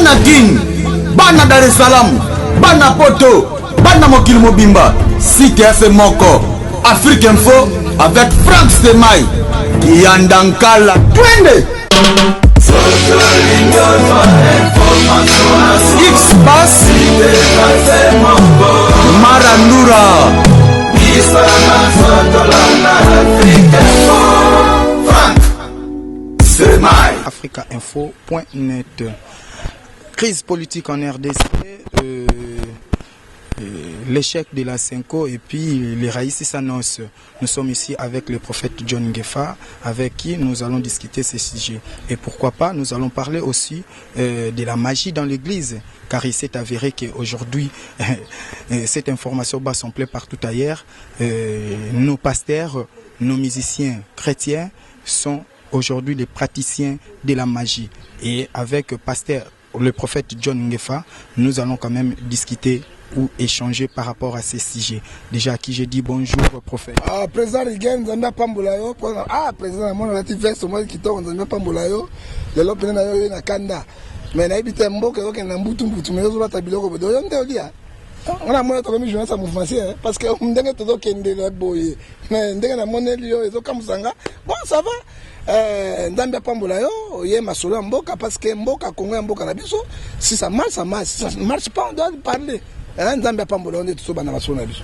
Bana Kin, bana Dar es Salaam, bana Poto, bana mokili mobimba, site ya se moko, Afrique Info avec Franck Stemay, Kiyanda Nkala, twende! X Bass, Marandura. Africainfo.net. Crise politique en RDC, l'échec de la CENCO et puis les raïs s'annoncent. Nous sommes ici avec le prophète John Ngefa, avec qui nous allons discuter ces sujets. Et pourquoi pas, nous allons parler aussi de la magie dans l'église, car il s'est avéré qu'aujourd'hui, cette information bat son plein partout ailleurs. Nos pasteurs, nos musiciens chrétiens sont aujourd'hui les praticiens de la magie. Et avec pasteur, le prophète John Ngefa, nous allons quand même discuter ou échanger par rapport à ces sujets. Déjà à qui j'ai dit bonjour prophète. Ah, président Rigen, Nzambe apambola yo. Ah, président namoni alati veste moko kitoko, Nzambe apambola yo. Lelo pene na yo ye na kanda. Mais nayebi te mboka ezokende na mbutu mbutu, mais ozolata biloko boye. Oyo nde olia. Nga namoni tokomi journaliste ya mouvencier, parce que ndenge tozokendela boye. Mais ndenge namoneli yo ezokamwisa nga. Bon, ça va. Nzambe apambola yo, oye masolo ya mboka, parce que mboka Congo ya mboka na biso, si ça marche, ça marche. Si ça marche pas, on doit parler. Nzambe apambola yo nde tozobanda masolo na biso.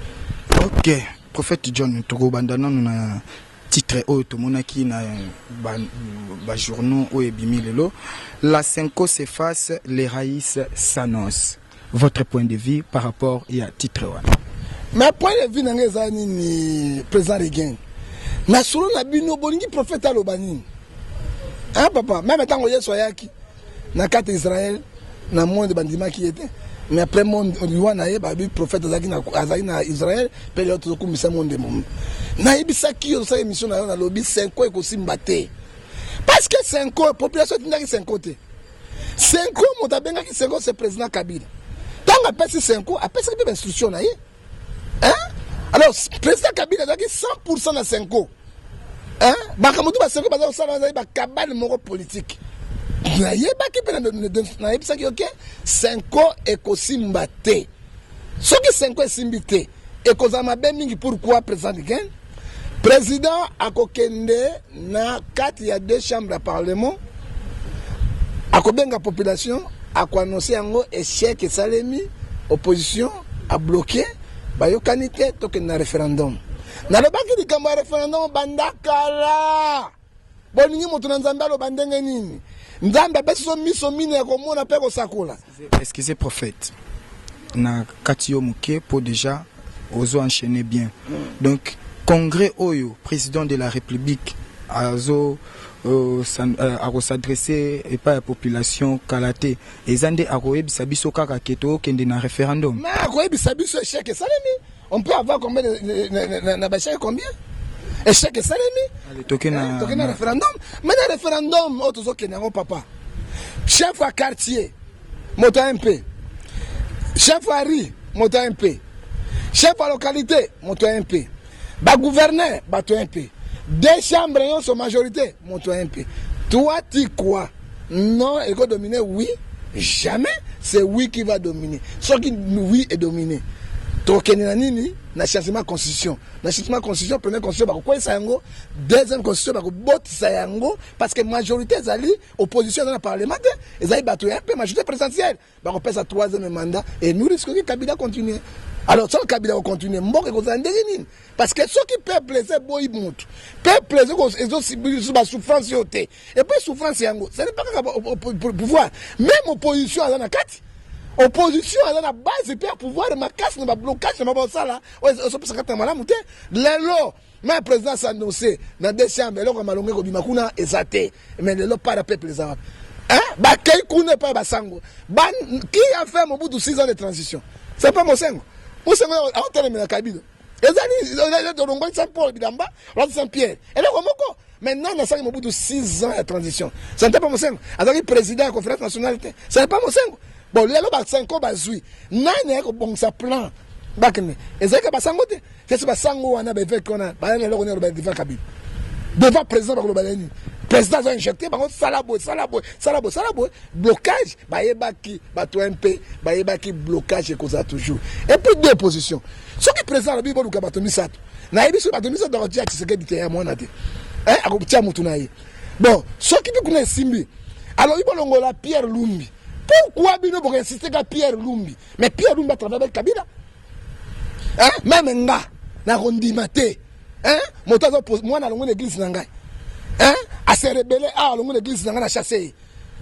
Ok, prophète John, tokobanda nanu na titre oyo tomonaki na ba journaux oyo ebimi lelo. La CENCO s'efface, les raïs s'annoncent. Votre point de vue par rapport ya titre wana? Mais point de vue na ngai eza nini, président Regain? Na solo na bino bolingi prophète aloba nini? Hein, papa, même ntango Yesu ayaki na kati ya Israël, na monde bandimaki ye te. Mais après monde liwa na ye, babi prophète azalaki na Israël, mpe lelo tozokumisa monde momo. Nayebisaki yo, tosala émission na yo, nalobi CENCO ekosimba te. Parce que CENCO, population etindaki CENCO te. CENCO, moto abengaki CENCO, c'est président Kabila. Ntango apesi CENCO, apesaki mpe bainstruction na ye. Hein? Alors, président Kabila azalaki 100% na CENCO. Hein? Makambo tu baCENCO baza kosala, bazali bakabale moko politique. Nayebaki mpe nayebisaki yo ke CENCO ekosimba te. Soki CENCO esimbi te, ekozala mabe mingi. Pourquoi, président Rigen? Président akokende na kati ya deux chambres ya parlement, akobenga population, akoannonce yango échec esalemi, opposition abloqué, bayokani te, tokende na référendum. Nalobaki likambo ya référendum banda kala. Bolingi moto na Nzambe aloba ndenge nini? Nzambe apesi so miso mine ya komona mpe kosakola. Excusez prophète, na kati yo moke po déjà ozo enchaîner bien. Donc congrès oyo président de la République azo akos'adresse epai ya population kala te, eza nde akoyebisa biso kaka ke tokende na référendum? Mais akoyebisa biso échec esalemi. On peut avoir combien na baéchec, combien échec esalemi? Toke na Toke na référendum. Mais na référendum oyo tozokende yango, papa, chef ya quartier moto ya MP, chef ya rue moto ya MP, chef ya localité moto ya MP, bagouverneur bato ya MP, deux chambres nyonso majorité moto ya MP. Toi, tu quoi? Non, ekodomine oui jamais, c'est oui qui va dominer. Soki oui edomine, tokende na nini? Na changement constitution. Na changement constitution, première constitution bakokweyisa yango, deuxième constitution bakobotisa yango, parce que majorité ezali, opposition eza na parlement te, ezali bato ya mpe majorité présidentielle, bakopesa troisième mandat et nous risquons que Kabila continue. Alors soki Kabila kocontinue, mboka ekozala ndenge nini? Parce que soki peuple eza eboyi motu, peuple ezosuba basouffrance yo te. Et puis souffrance yango, ce n'est pas kaka pouvoir, même opposition aza na kati. Opposition aza na base mpe ya pouvoir makasi na bablocage na babosala oyo ezopesa kati na malamu te. Lelo mais président s'annonce na deux chambres, eloko ya malongo ekobima kuna eza te. Mais lelo para peuple eza wapi? Hein? Bakei kuna epai basango. Qui a fait Mobutu 6 ans de transition? C'est pas Mosengo? Mosengo aotelemela Kabila. Ezali tolongoli Saint Paul bilamba, olati Saint Pierre, eloko moko. Mais nani asali Mobutu 6 ans ya transition? Ce n'était pas Mosengo? Azalaki président ya conférence nationale te? Ce n'est pas Mosengo? Bon, lelo basengo bazwi nani aye kobongisa plan bakende? Ezalaki basango te? Kesi basango wana, baevêque wana, baya na eloko nini aloba devant Kabila, devant président? Bakoloba nini? Président azo injecte bango, sala boye, sala boye, sala boye, sala boye. Blocage, bayebaki bato mpe bayebaki blocage ekozala toujours. Et puis deux positions. Soki président alobi boluka bato misato, nayebi soki bato misato akotia Tshisekedi te ya mwana te, akotia mutu na ye. Bon, soki mpe kuna esimbi, alobi bolongola Pierre Lumbi. Pourquoi bino bokoinsiste ka Pierre Lumbi? Mais Pierre Lumbi atravaille avec Kabila. Hein? Même nga nakondima te. Hein? Moto azo mwana alongoli église na ngai. Hein? Ase rebelle ah alongoli église na ngai na chasse ye.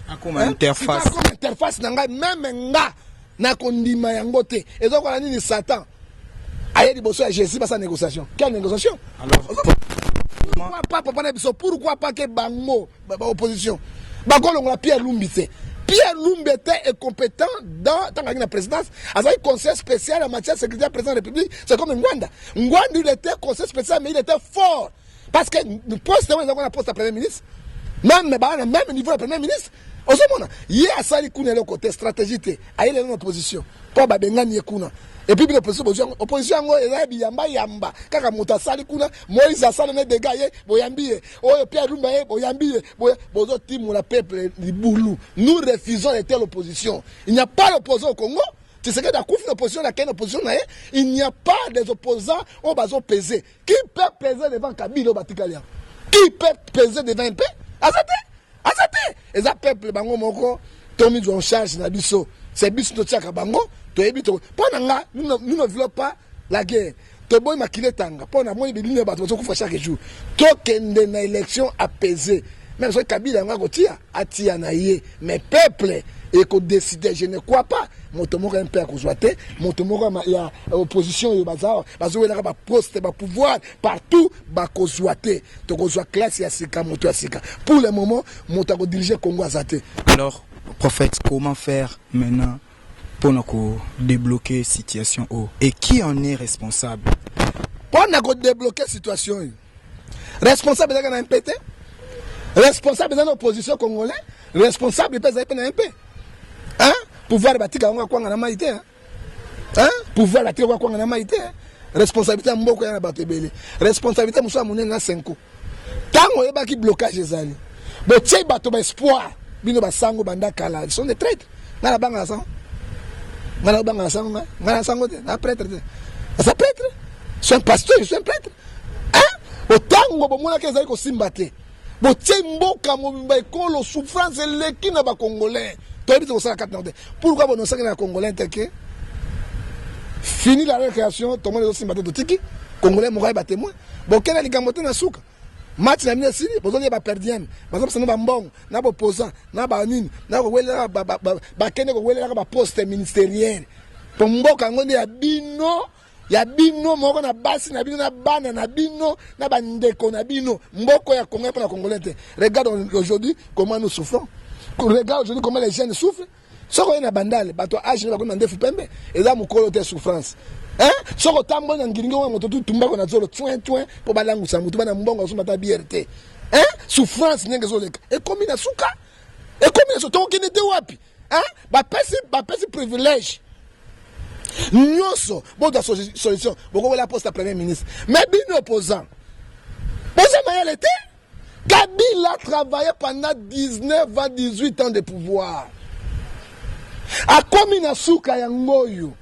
Akoma interface. Akoma interface na ngai même nga nakondima yango te. Ezokola nini Satan? Aye liboso ya Jésus basa négociation. Quelle négociation? Alors pourquoi pas papa na biso, pourquoi pas que bango ba opposition bakolongola Pierre Lumbi te? Pierre Lumbi était incompétent dans tant la présidence, azali conseiller spécial en matière de sécurité président de la République. C'est comme Ngwanda. Ngwanda, il était conseiller spécial, mais il était fort parce que poste wana ezalaki na poste ya premier ministre, même baa na même niveau ya premier ministre. Ozomona ye asali kuna eloko te, stratégie te. Aye lelo na opposition mpo babengani ye kuna. Et puis bino opposition bozwi yango, opposition yango eza biyamba yamba kaka. Moto asali kuna, Moïse asali ne dégâts, ye boyambi ye. Oyo Pierre Lumba, ye boyambi ye. Bozotimola peuple libulu. Nous refusons de telle opposition. Il n'y a pas l'opposition au Congo. Tshisekedi akufi na opposition, na kei na opposition na ye. Il n'y a pas des opposants oyo bazopese. Qui peut peser devant Kabila oyo batikali yango? Qui peut peser devant mpe? Aza te, aza te. Eza peuple bango moko tomizwa en charge na biso. C'est biso totiaka bango, toyebi. To mpo na nga, nous ne voulons pas la guerre. Toboyi makili etanga mpo na moni bilili ya bato bazokufa chaque jour. Tokende na élection apaisée. Même soki Kabila yango akotia, atia na ye, mais peuple ekodécide. Je ne crois pas moto moko mpe akozwa te. Moto moko ya opposition oyo baza bazowelaka baposte, bapouvoir partout, bakozwa te. Tokozwa classe ya sika, moto ya sika. Pour le moment, moto akodirige Congo aza te. Alors prophète, comment faire maintenant mpona kodébloquer situation oyo, et qui en est responsable? Mpona kodébloquer situation oyo, responsable ezalaka na mpe te. Responsable eza na opposition congolais, responsable mpe ezali mpe na mpe. Pouvoir batika yango akwanga na mai te. Pouvoir batika yango akwanga na mai te. Responsabilité ya mboka ya na bato ebele. Responsabilité mosusu ya monene na Cenco. Ntango oyebaki blocage ezali, botie bato baespoir. Bino basango banda kala, ils sont des traîtres. Ngai nabangaka sango, ngai nabangaka sango. Ngai, ngai na sango te, na prêtre te. Aza prêtre, je suis un pasteur, je suis un prêtre. Otango bomonaki ezali kosimba te, botie mboka mobimba ekolo souffrance eleki na bacongolais. Toyebi te kosala kati na te. Pourquoi bonosaki na congolais te ke fini la récréation? Tomoni ezosimba te, totiki congolais moko ayeba témoin. Bokenda likambo te na suka match na bino esili, bozolia baper diem, bazopesa no bambongo na boposant na banini na kowelelaka, bakende kowelelaka baposte ministériel. Po mboka yango nde ya bino, ya bino moko na basi na bino na bana na bino na bandeko na bino. Mboka ya Congo mpona congolais te. Regarde aujourd'hui comment nous souffrons. Regarde aujourd'hui comment les jeunes souffrent. Soki oye na Bandale, bato ya age bakomi na ndefu pembe, eza mokolo te, souffrance. Soki otamboli na ngiringi wana, moto tutumbako na zolo twin twin mpo balangusa motu bana mbongo azomba ata biere te. Souffrance ndenge ezoleka, ekomi na suka, ekomi na suka. Tokokende te wapi? Bapesi privilège nyonso, bozwa solution, bokowela poste ya premier ministre. Mais bino opposant, boza mayele te. Kabila travaillé pendant 19 ans, 18 ans de pouvoir. Akomi na suka yango oyo.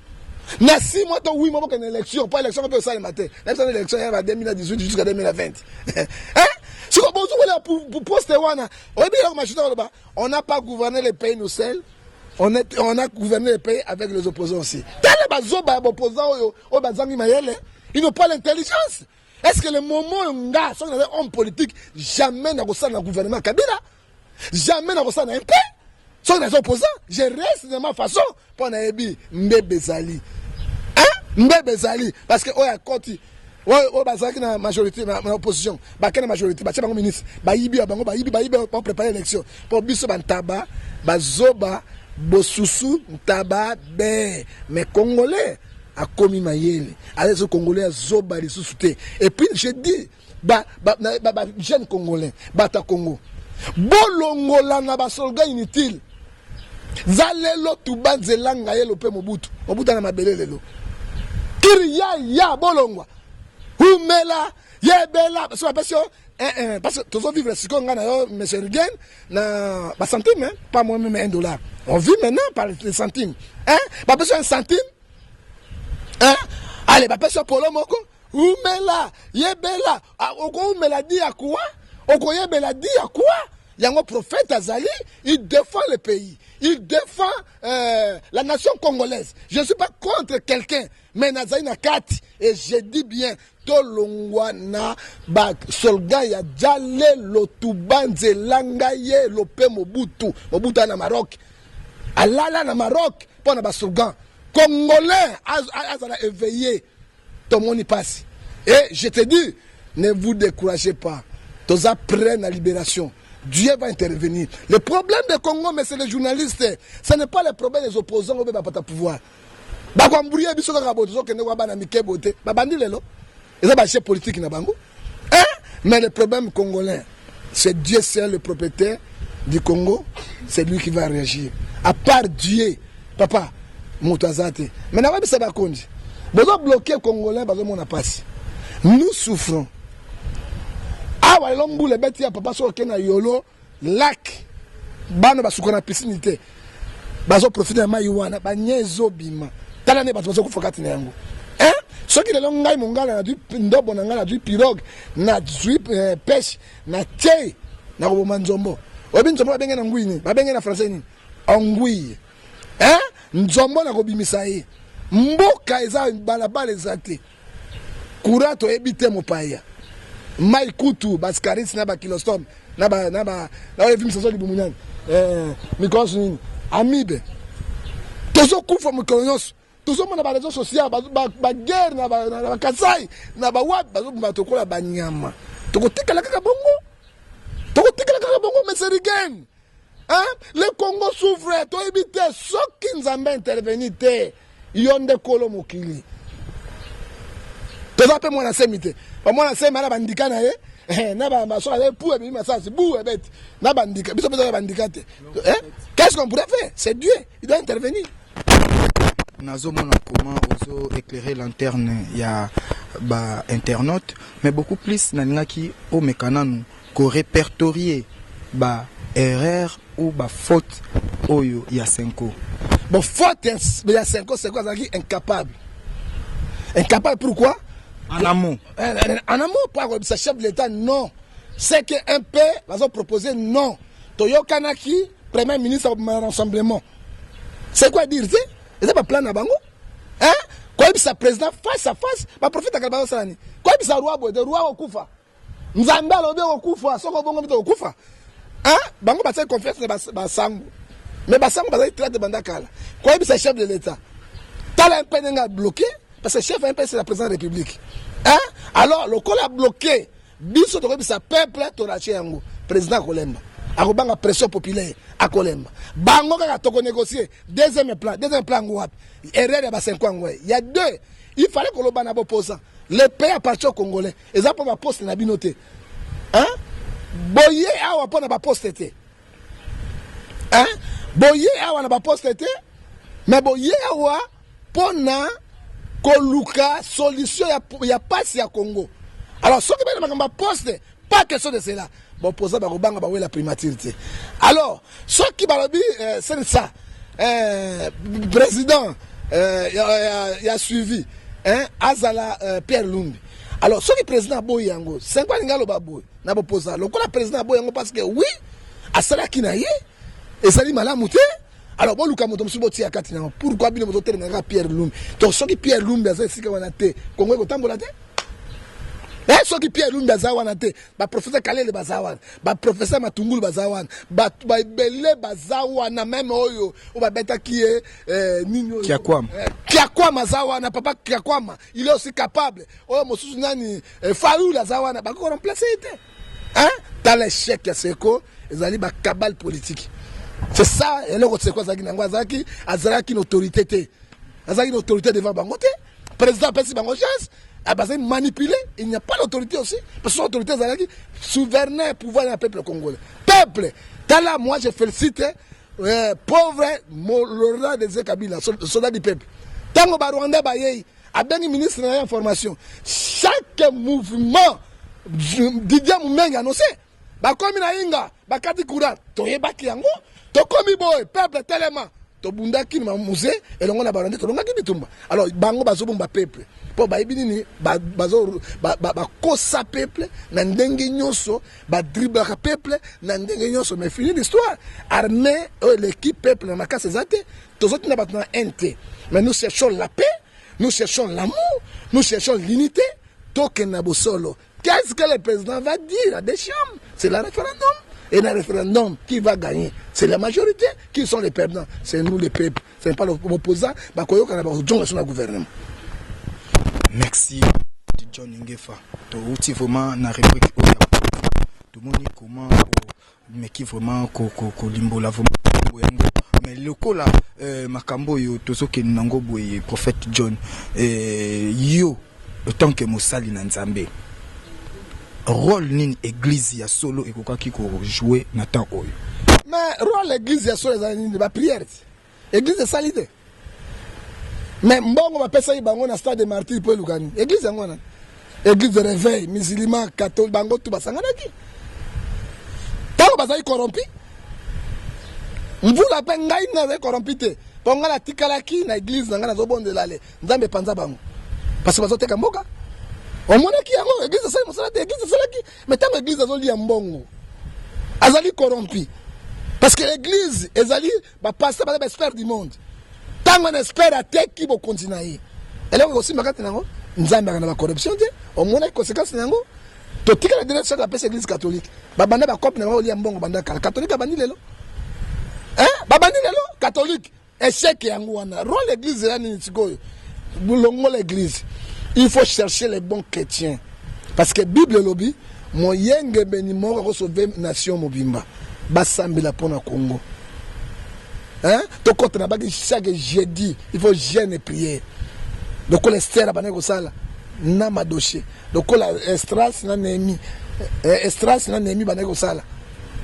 Na 6 mois to 8 mois bokende élection, po élection mpe osalema te. Na biso élection ya ba 2018 jusqu'à 2020. Hein? Siko bozokola poste wana, oyebi eloko machine oloba, on n'a pas gouverné le pays nous seuls. On a gouverné le pays avec les opposants aussi. Tala bazoba ya opposants oyo, oyo bazangi mayele, ils n'ont pas l'intelligence. Est-ce que le moment oyo nga soki naza homme politique, jamais nakosala na gouvernement Kabila, jamais nakosala na MP. Soki naza opposant, je reste de ma façon mpo nayebi mbebe ezali, mbebe ezali, parce que oyo akoti, oyo bazalaki na majorité na opposition, bakei na majorité, batie bango ministre, bayibi ya bango, bayibi, bayibi, bapréparé élection mpo biso bantaba bazoba bosusu ntaba be. Mais congolais akomi mayele, aza so congolais azoba lisusu te. Et puis je dis ba, ba, ba, ba jeune congolais, bato ya Congo, bolongola na baslogan inutile. Za lelo tuba nzela ngayelo mpe Mobutu, Mobutu na mabele lelo kiri ya ya bolongwa humela yebela so bapesi yo. Eh, eh, parce que tozo vivre sikoyo ngai na yo monsieur Rugen na ba centime hein, pas moi même 1 dollar. On vit maintenant par les centimes, hein. Bapesi 1 centime, hein. Allez, bapesi yo polo moko, umela, yebela. Ah, okoumela di ya quoi? Okoyebela di ya quoi? Yango prophète azali, il défend le pays, il défend la nation congolaise. Je ne suis pas contre quelqu'un, mais nazali na kati et je dis bien: tolongwa na basoldat ya jalelo. Tubanzela ngai ye lope Mobutu. Mobutu aya na Maroc, alala na Maroc mpo na baslogan. Congolais azala éveillé. Tomoni mpasi et je te dis, ne vous découragez pas. Toza prêt na libération. Dieu va intervenir. Le problème de Congo, mais c'est les journalistes. Ce n'est pas le problème des opposants oyo bapata pouvoir. Bakoembrouiller biso kaka boye. Tozokende kwa bana mike boye te. Babandi lelo, eza bachef politique na bango, hein? Mais le problème congolais, c'est Dieu seul, le propriétaire du Congo. C'est lui qui va réagir. À part Dieu, papa, moto aza te. Mais nakoyebisa bakonzi, bozobloquer Congolais, bazomona mpasi. Nous souffrons awa. Lelo mbula ebeti ya papa, soki okende na Yolo lac, bana basuka na piscine te, bazoprofiter na mai wana, banye ezobima. Tala nde bato bazokufa kati na yango, hein? Soki lelo ngai mongala nazwi ndobo na ngai, nazwi pirogue, nazwi pêche, na tie, nakoboma nzombo. Oyebi nzombo babenge na ngui nini? Babenge na français nini? Anguille, hein? Nzombo nakobimisa ye. Mboka eza balabala eza te, courant toyebi te, mopaya mai kutu, bascaris na bakilostome na ba na ba na oyo evimisa so libumu nani, mikolo nini, amibe. Tozokufa mikolo nyonso. Tozomona baréseau social, baguerre na Bakasai, na bawapi, bazobima tokola banyama. Tokotikala kaka bongo, tokotikala kaka bongo. Monsieur Rigen, hein? Le Congo souffre. Toyebi te soki Nzambe intervenir te. Yo nde kolo mokili. Toza mpe mwana semi te. Bamwana semi ana bandika na ye na basoka ye pu ebimi masasi bu ebeti na bandika. Biso mpe toza bandika te. Qu'est-ce qu'on pourrait faire? C'est Dieu, il doit intervenir. Nazomona comment ozo éclairer lanterne ya bainternaute, mais beaucoup plus nalingaki omeka nanu korépertorier ba erreur ou bafaute oyo ya Cenco. Bon, faute ya Cenco, Cenco azalaki incapable. Incapable pourquoi? En amont. En amont, po akoyebisa chef de l'État non. C'est que un peu bazoproposer non. Toyokanaki, premier ministre akobima na rassemblement. C'est quoi dire te? Eza baplan na bango, hein? Koyebisa président face à face, baprofitaka. Bazosala nini? Koyebisa roi boye te, roi okokufa, Nzambe alobi okokufa, soki obongo mpe okokufa, hein? Bango basali confiance na basango, mais basango bazali traître banda kala. Koyebisa chef de l'État, tala mpe ndenge abloqué, parce que chef mpe c'est la président de la République, hein? Alors lokola abloqué biso, tokoyebisa peuple, toratie yango, président akolemba, akobanga pression populaire, akolemba. Bango kaka tokonégocier deuxième plan. Deuxième plan yango wapi? Erreur ya baCenco yango ya deux, il fallait koloba na boposa: le pays appartient au Congolais. Eza mpo baposte na bino te, hein? Boye awa mpo na baposte te, hein? Boye awa na baposte te, mais boye awa mpo na koluka solution ya pasi ya Congo. Alors soki bena makambo ya poste, pas question de cela. Boposa bakobanga, bawela primature te. Alors soki balobi c'est ça, président ya suivi, hein, azala Pierre Lumbi. Alors soki président aboyi yango, Cenco alingi aloba boye na boposa: lokola président aboyi yango, parce que oui, asalaki na ye ezali malamu te, alors boluka moto mosusu botia kati na yango. Pourquoi bino bozotelemaka Pierre Lumbi? To soki Pierre Lumbi aza esika wana te, Kongo ekotambola te. Soki Pierre Lumbi aza wana te, baprofesseur Kalele baza wana, baprofesseur Matungulu baza wana, bato baebele baza wana, même oyo oyo babetaki ye nini oyo? Kiakwama. Kiakwama aza wana. Papa Kiakwama, il est aussi capable. Oyo mosusu nani, Fayulu aza wana, bakoki remplacer ye te, hein? Tala échec ya Cenco, ezali bacabale politique. C'est ça eloko Cenco azalaki nango. Azalaki na autorité te, azalaki na autorité devant bango te. Président apesi bango chance, bazali manipulé. Il n'y a pas l'autorité aussi, parce que autorité ezalaki souverain, pouvoir ya peuple congolais. Peuple, tala, moi je félicite pauvre Laurent Désiré Kabila, soldat du peuple. Ntango barwandais bayei, abengi ministre na ye information, chaque mouvement Didier Mumengi annonce bakomi na Inga bakati courant, toyebaki yango, tokomi boye peuple telema, tobundaki na musée elongo na barwandais, tolongaki bitumba. Alors bango bazobomba peuple mpo bayebi nini, bakosa peuple na ndenge nyonso, badriblaka peuple na ndenge nyonso. Mais fini l'histoire, armée oyo eleki peuple na makasi eza te. Tozotinda bato na haine te, mais nous cherchons la paix, nous cherchons l'amour, nous cherchons l'unité. Tokende na bosolo. Qu'est-ce que le président va dire à Deschamps? C'est le référendum. Et le référendum, qui va gagner? C'est la majorité. Qui sont les perdants? C'est nous, les peuples. Ce n'est pas l'opposant. Bakoyoka na bakozonga sur le gouvernement. Merci John Ngefa. Touti vraiment na rubrique oyo tomoni comment meki vraiment kolimbola vraiment yango, mais lokola makambo oyo tozokende nango boye, prophète John, yo tant que mosali na Nzambe, rôle nini église ya solo ekokaki kojouer na temps oyo? Mais rôle église ya solo ezali nini? Baprière te, église esali te, mais mbongo bapesaki bango na stade de Martyr mpo eluka nini? Église yango wana, église de réveil, musulman, catholique, bango tu basanganaki. Ntango bazali corrompu, mvula mpe ngai nazali corrompu te, mpo ngai natikalaki na église na ngai, nazobondela le Nzambe epanza bango parce que bazoteka mboka. Omonaki yango, église esali mosala te. Église esalaki, mais ntango église azolia mbongo, azali corrompu, parce que église ezali bapasteur, baza baexpert du monde. Ntango un expert ateki bokonzi na ye, eloko ekosimba kati na yango, Nzambe aka na bacorruption te. Omonaki conséquence na yango. Totikala dele soki apesa église catholique, babanda bacope na bango olia mbongo banda kala. Catholique abandi lelo, babandi lelo catholique, échec yango wana. Rôle église eza nini sikoyo? Longola église, il faut chercher les bons chrétiens, parce que Bible elobi moyengebeni moko akosauve nation mobimba. Basambela mpo na Congo, hein? Tokɔta na baki chaque jeudi, il faut jeûne et prière, lokola Ester abandaki kosala na Mardochée, lokola Esdras na Néhémie, Esdras na Néhémie bandaki kosala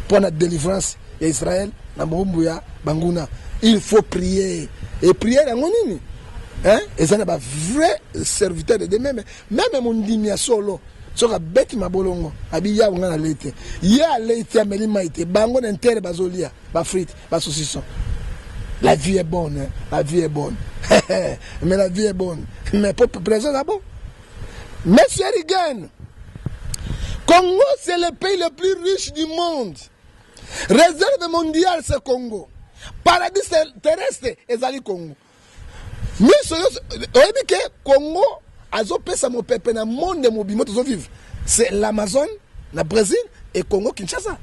mpo na délivrance ya Israël na mowumbu ya banguna. Il faut prier, et prière yango nini, hein? Eza na bavrai serviteur de Dieu, même même mondimi ya solo, soki abeti mabolongo, abi yawe, ngai nalei te, ye alei te, ameli mai te, bango na intere bazolia bafrite, basaucisson. La vie est bonne, hein? La vie est bonne, mais la vie est bonne, mais pour présent d'abord. Monsieur Rigen, Congo, c'est le pays le plus riche du monde. Réserve mondiale, c'est Congo. Paradis terrestre ezali Congo. Miso nyonso oyebi ke Congo azopesa mopepe na monde mobima tozovivre, c'est l'Amazone na Brésil et Congo Kinshasa.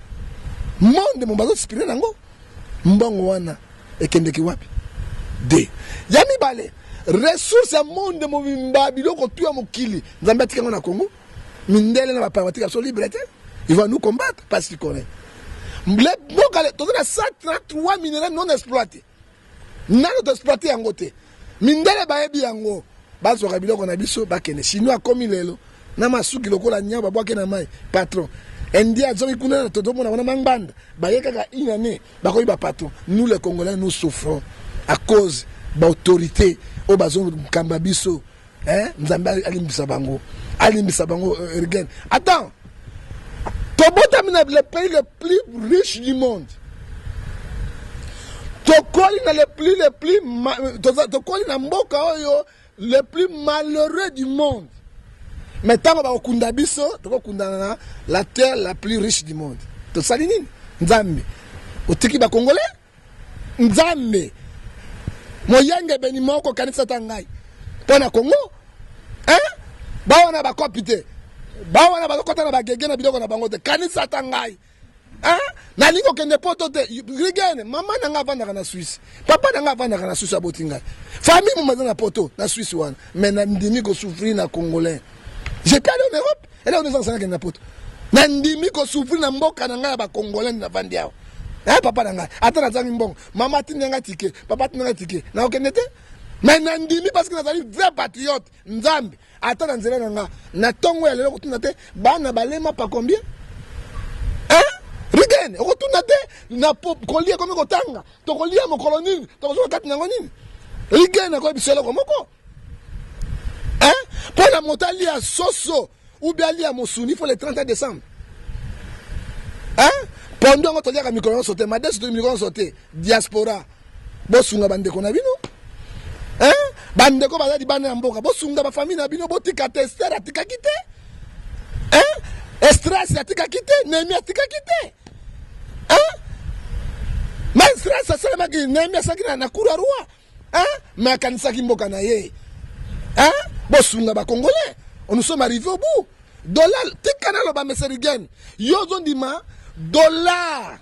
Monde mo bazospire nango. Mbongo wana ekendeki wapi? De ya mibale, ressource ya monde mobimba, biloko tu ya mokili, Nzambe atika yango na Congo. Mindele na bapaya batika biso libre te, il va nous combattre parce qu'il connaît mboka. Toza na 133 minerais non exploité, nano toexploite yango te. Mindele bayebi yango, bazwaka biloko na biso bakende. Chinois akomi lelo na masuki lokola nyau babwaki na mai, patron. Indien azongi kuna, tozomona wana mangbanda baye kaka une année, bakoyi bapatron. Nous les Congolais, nous souffrons à cause baautorité oyo bazokamba biso, hein? Nzambe alimbisa bango, alimbisa bango. Ergen, attends, tobotami na le pays le plus riche du monde, tokoli na le plus tokoli na mboka oyo le plus malheureux du monde, mais ntango bakokunda biso, tokokundana na la terre la plus riche du monde. Tosali nini? Nzambe otiki bakongolais? Nzambe, moyengebeni moko kanisa ata ngai mpo na Congo, hein? Bawana bakopi te, bawana bazokɔta na bagege na biloko na bango te. Kanisa ata ngai, hein? Nalingi kokende poto te, Rigene. Mama na ngai avandaka na Swisse, papa na ngai avandaka na Swisse, aboti ngai, famille moma eza na poto, na Swisse wana, mais nandimi kosouffrir na Congolais. Je peux aller en Europe, eloko nde ezangasanga kende na poto. Nandimi kosouffrir na mboka na ngai ya bacongolais. Navandi awa, eh, papa na ngai ata nazangi mbongo, mama atindi ngai ticket, papa atindi ngai ticket, nakokende te, mais nandimi parce que nazali vrai patriote. Nzambe ata na nzela na nga na ntongo ya lelo, kotuna te bana balema pa combien, hein? Rigene, okotuna te na kolia komi kotanga, tokolia mokolo nini, tokozwa kati nango nini. Rigene, akoyebisa eloko moko, hein? Mpo na moto alia soso. ou bien alia mosuni faut le 31 décembre, hein? Pondu yango toliaka mikolo nyonso te, madesu to mikolo nyonso te. Diaspora, bosunga bandeko na bino, hein? Bandeko baza libanda ya mboka, bosunga bafamille na bino. Botika te. Ester atikaki te, hein? Esdras atikaki te, Nehemi atikaki te, hein? Mais Esdras asalemaki, Nehemi asalaki na cour ya roi, hein? Mais akanisaki mboka na ye, hein? Bosunga bacongolais, nous sommes arrivés au bout. Dollar, tika naloba, meserigen, yo ozondima dollar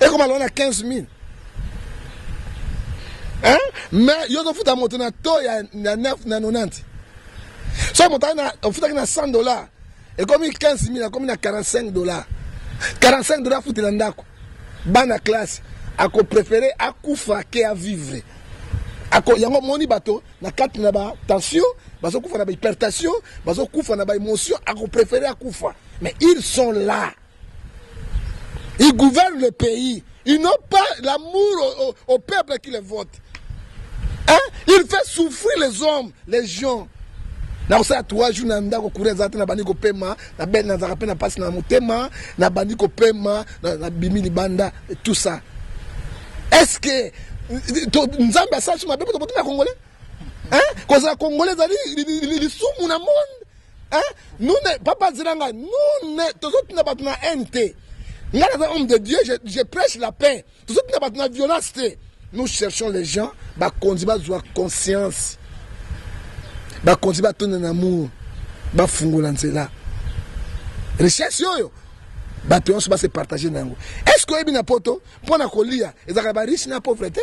ekoma loa na 15 000, hein? Mais yo ozofuta moto na to ya 9 na 90. Soki moto ofutaki na 100 $, ekomi 15 000, akomi na 45 $. 45 $ afutela ndako, bana classe, akopréférer akufa ke avivre. Ako yango moni bato na kati na batension bazokufa, na bahypertension bazokufa, na baémotion, akopréférer akufa. Mais ils sont là, ils gouvernent le pays, ils n'ont pas l'amour au peuple qui les vote, hein? Il fait souffrir les hommes, les gens. Nakosala 3 jours na ndako, courant eza te. Nabandi kopema, nazalaka mpe na mpasi na motema, nabandi kopema, nabimi libanda, tout ça. Est ce que Nzambe asali so mabe mpo tobotami ya Congolais? Kozala Congolais ezali lisumu na monde? Nous ne, papa, nzela ngai, nous ne tozotinda bato na haine te. Ngai naza homme de Dieu, je prêche la paix. Tozotinda bato na violence te. Nous cherchons les gens, bakonzi bazwa conscience, bakonzi batonda na amour, bafungola nzela. Richesse oyo bato nyonso base partage na yango. Est ce que oyebi na Poto, mpo na kolia, ezalaka bariche na pauvre te?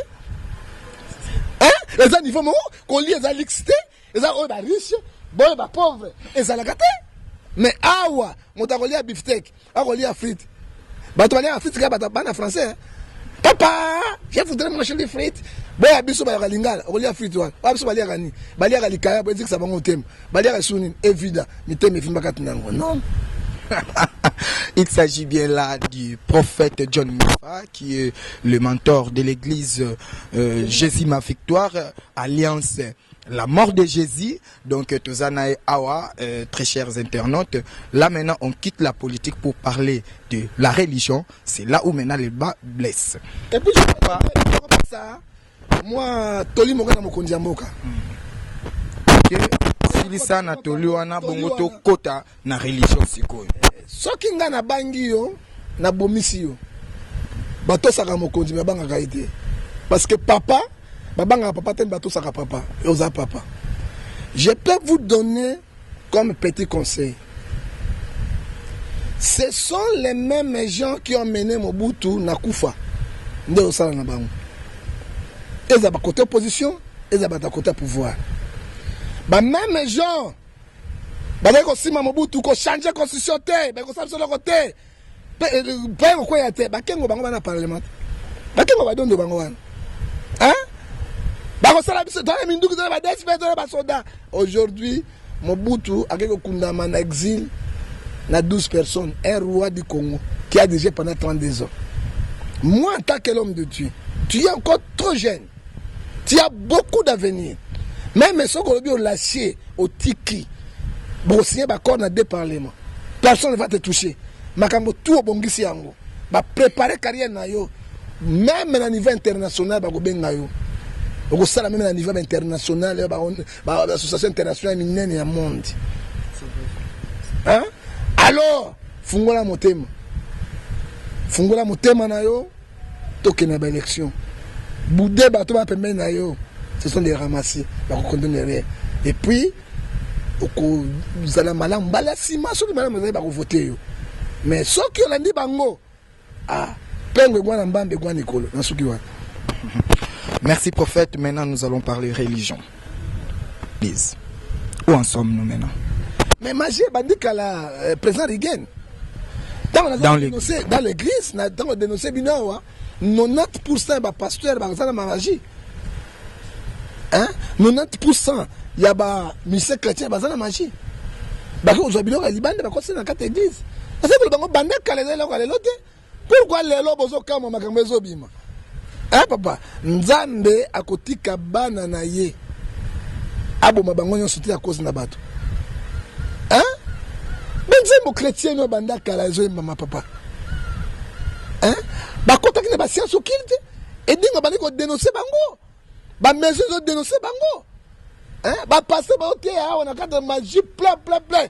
Eza niveau moko. Kolia eza luxe te, eza oyo bariche, boyo bapauvre, ezalaka te. Mais awa moto akolia bifteck, akolia frite. Bato baliaka frite kaka bato bana français. "Papa, je voudrais manger des frites." Boya biso bayaka lingala, okolia frite wana. Oya biso baliaka nini? Baliaka likaya bo ezikisa bango motema. Baliaka esu nini? Evida mitema, evimbaka tina yango, non. Il s'agit bien là du prophète John Ngefa, qui est le mentor de l'église Jésus ma victoire, Alliance la mort de Jésus. Donc, toza na ye awa, très chers internautes. Là maintenant, on quitte la politique pour parler de la religion. C'est là où maintenant le bât blesse. Et puis, je pas ça. Moi, toli moko na mokonzi ya mboka. Silisa na toli wana, bongo tokota na religion sikoyo. Soki ngai nabangi yo, nabomisi yo. Batosaka mokonzi, babangaka ye te, parce que papa, babangaka papa te, batosaka papa. Oza papa, je peux vous donner comme petit conseil: ce sont les mêmes gens qui ont mené Mobutu na kufa nde osala na bango. Eza bakote opposition, eza bato ya côté pouvoir, bameme gens bazali kosimba Mobutu, kochange constitution te, bakosala biso eloko te, mpe kokwea te. Bakengo bango bana parlement, bakengo badondo bango wana, bakosala biso tona minduki, tona badespe, tona basoda. Aujourd'hui, Mobutu akei kokundama na exil na 12 personnes, un roi du Congo qui a dirigé pendant 32 ans. Moi, en tant que l'homme de Dieu, tu es encore trop jeune, tu as beaucoup d'avenir. Même soki olobi olâcher, otiki, bokosigner baaccord na deux parlements, personne ne va te toucher. Makambo tu obongisi yango, bapréparer carrière na yo, même na niveau international bakobenga yo, okosala même na niveau international, baassociation internationale minene ya monde, hein? Alors fungola motema, fungola motema na yo, tokende na baélection. Bude bato baa pembeni na yo, ce sont des ramassis, bakokonde derrière. Et puis okozala malamu mbala nsima. Soki malamu ezali, bakovote yo. Mais soki olandi bango, ah, pengo egwana mbambe egwana ekolo na suki wana. Merci prophète. Maintenant, nous allons parler religion. Église. Où en sommes-nous maintenant? Mais magie ebandi kala, président Rigen. Ntango naza dans l'église, ntango dénonce bino awa, 90 % ya bapasteur baza na magie, hein? 90 % ya bamusicien chrétien baza na magie. Baki kozwa biloko ya libanda, bakosala na kati ya église. Asa koloba bango banda kala, eza eloko ya lelo te. Pourquoi lelo bozokamwa makambo ezobima, hein? Papa, Nzambe akotika bana na ye aboma bango nyonso te ya cause na bato, hein? Banzembo chrétien oyo banda kala ezoyembama papa. Hein? Bakotaki na ba science occulte edingo bandi ko dénoncer bango. Ba maison ezo dénoncer bango. Hein? Ba pasteur baoteya awa na kati ya magie plein plein plein.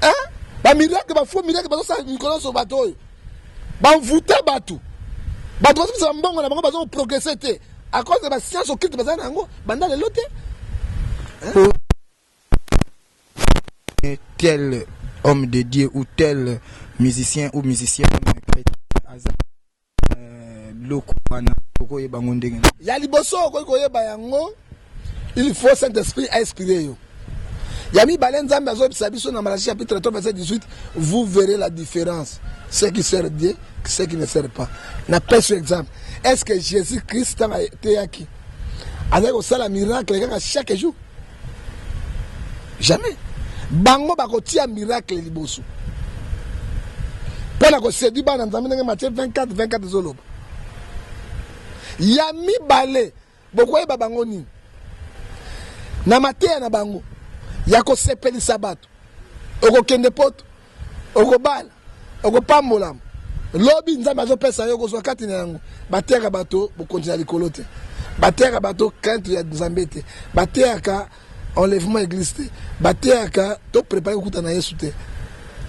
Hein? Ba miracle ba faux miracle bazosala mikolo nyonso bato oyo. Banvuta bato. Bato bazobisa mbongo na bango bazo progresser te à cause de ba science occulte baza na yango banda lelo te. Hein? Tel homme de Dieu ou tel musicien ou musicienne aza biloko wana, okoyeba yango ndenge? Ya liboso, okoki koyeba yango, il faut Saint Esprit ainspire yo. Ya mibale, Nzambe azoyebisa biso na Malachie chapitre 3 verset 18: vous verrez la différence, ce qui sert Dieu, ce qui ne sert pas. Napesi exemple: est ce que Jésus Christ, ntango ateyaki, azali kosala miracle kaka chaque jour? Jamais. Bango bakotia miracle liboso mpo na koséduire bana Nzambe, ndenge Matthieu 24 24 ezoloba. Ya mibale, bokoyeba bango nini? Na mateya na bango ya kosepelisa bato. Okokende Poto, okobala, okopambolama, lobi Nzambe azopesa yo, kozwa kati na yango. Bateyaka bato bokonzi na likolo te, bateyaka bato crainte ya Nzambe te, bateyaka enlèvement église te, bateyaka to prépare kokuta na Yesu te,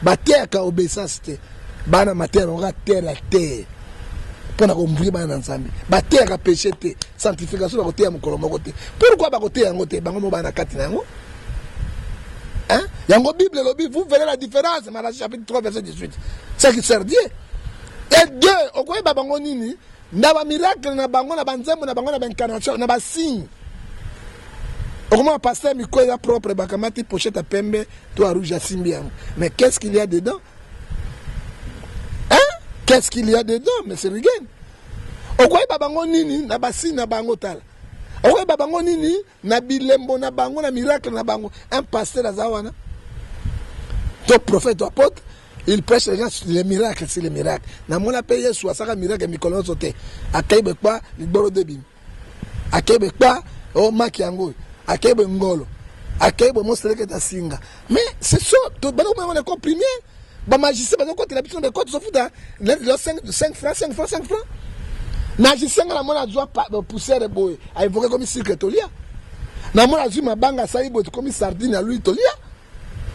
bateyaka obéissance te. Bana mateya bango kaka terre ya terre mpo na kombrie bana na Nzambe. Bateyaka péché te, sanctification bakoteya mokolo moko te. Pourquoi bakoteya yango te? Bango mo bana na kati na yango. Hein? Yango Bible elobi: vous verrez la différence, Malachie chapitre 3 verset 18, ce qui sert Dieu. Et deux, okoyeba bango nini? Na bamiracle na bango, na banzembo na bango, na baincarnation, na basigne. Okomona pasteur, micro eza propre, bakamati pochette ya pembe to ya rouge, asimbi yango, mais qu'est-ce qu'il y a dedans, hein? Qu'est-ce qu'il y a dedans, monsieur Rigen? Okoyeba bango nini? Na basigne na bango. Tala, okoyeba bango nini? Na bilembo na bango, na miracle na bango. Un pasteur aza wana, to prophète to apôtre, il prêche les gens les miracles. Si les miracles, namona mpe Yesu asaka miracle mikolo nyonso te. Akei bekpa ligbolo debimi, akei bekpa o maki yango oyo, akei boye ngolo, akei boye moselekete asinga. Mais c'est ça, bana komona na école primaire, bamagicien bazokotela biso na baekole, tozofuta lelo 5 francs, 5 francs, 5 francs. Magicien nga namona azwa poussière boye, aévoquer, komi sucre, tolia. Namona azwi mabanga, asali boye, tokomi sardine ya lui, tolia.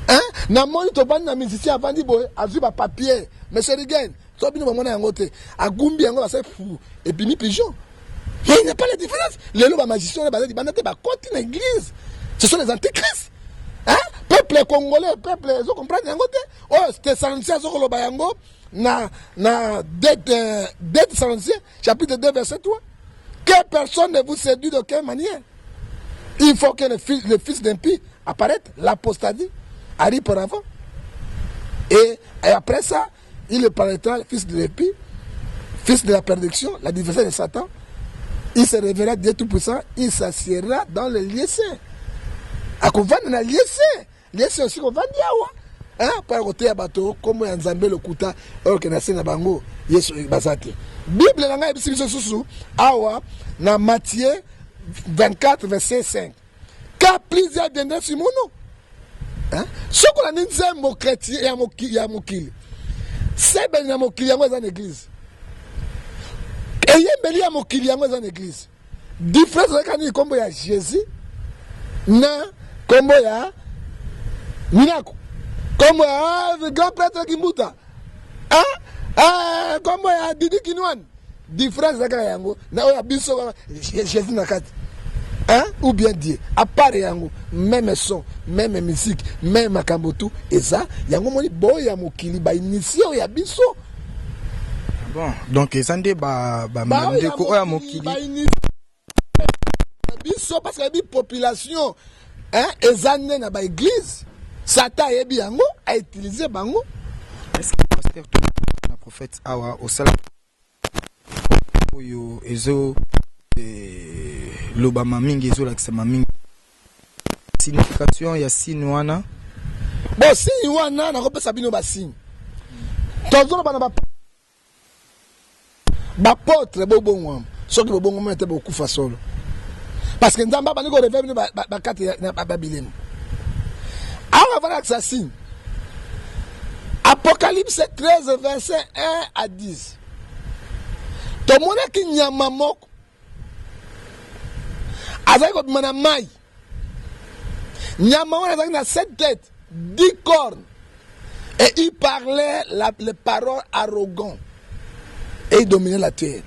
Hein? Namoni tovandi na musicien, avandi boye, azwi bapapier, monsieur Rigen, so bino bamona yango te, agumbi yango, basali fu, ebimi pigeon. Mais il n'y a pas la différence. Lelo bamagicien wana baza libanda te, bakoti na église. Ce sont les antichrist, hein? Peuple congolais, peuple ezocomprendre yango te. Oyo Thessalonicien azokoloba yango na 2 Thessaloniciens chapitre 2 verset 3: que personne ne vous séduit d'aucune manière. Il faut que le fils d'impie apparaisse, l'apostasie arrive par avant et après ça il paraîtra, le fils de l'impie, fils de la perdition, l'adversaire de Satan. Il se révélera Dieu Tout-Puissant, il s'assiera dans le lieu saint. Akovanda na lieu saint. Lieu saint aussi kovandi awa, hein, mpo ya koteya bato kombo ya Nzambe lokuta oyo ke na se na bango Yesu baza te. Bible na ngai yebisi biso susu awa na Matthieu 24 verset 5: car plusieurs viendront sur mon nom. Hein? Soki olandi nzembo chrétien ya mokili, sebeli na mokili yango eza na église, eyembeli ya mokili yango eza na église. Différence ezalaka nini? Nkombo ya Jésus na nkombo ya Minako, nkombo ya grand prêtre Kimbuta, ah, nkombo ya Didi Kinwani. Différence eza kaka yango na oyo ya biso kaka Jésus na kati, hein? Ou bien Dieu à part yango, même son, même musique, même makambo tu eza yango. Moni boya mokili bainitie oyo ya biso. Bon, donc eza nde bandeko oyo ya mokili. Bainitie biso parce que yebi population, hein, eza nde na baéglise. Satan ayebi yango, autiliser bango. Est-ce que pasteur to na prophète awa osala oyo ezo lobama mingi, ezolakisama mingi, signification ya signe wana? Bon, signe wana, nakopesa bino basigne. Tozoloba na baapôtre: bobongwama. Soki bobongwama te, bokufa solo, parce que Nzambe abandi korévéler bino bakati na babilemo. Awa avalakisa signe. Apocalypse 13 verset 1 à 10. Tomonaki nyama moko azali kobima na mai. Nyama wana azalaki na sept têtes, dix cornes et il parlait la, les paroles arrogant et il dominait la terre.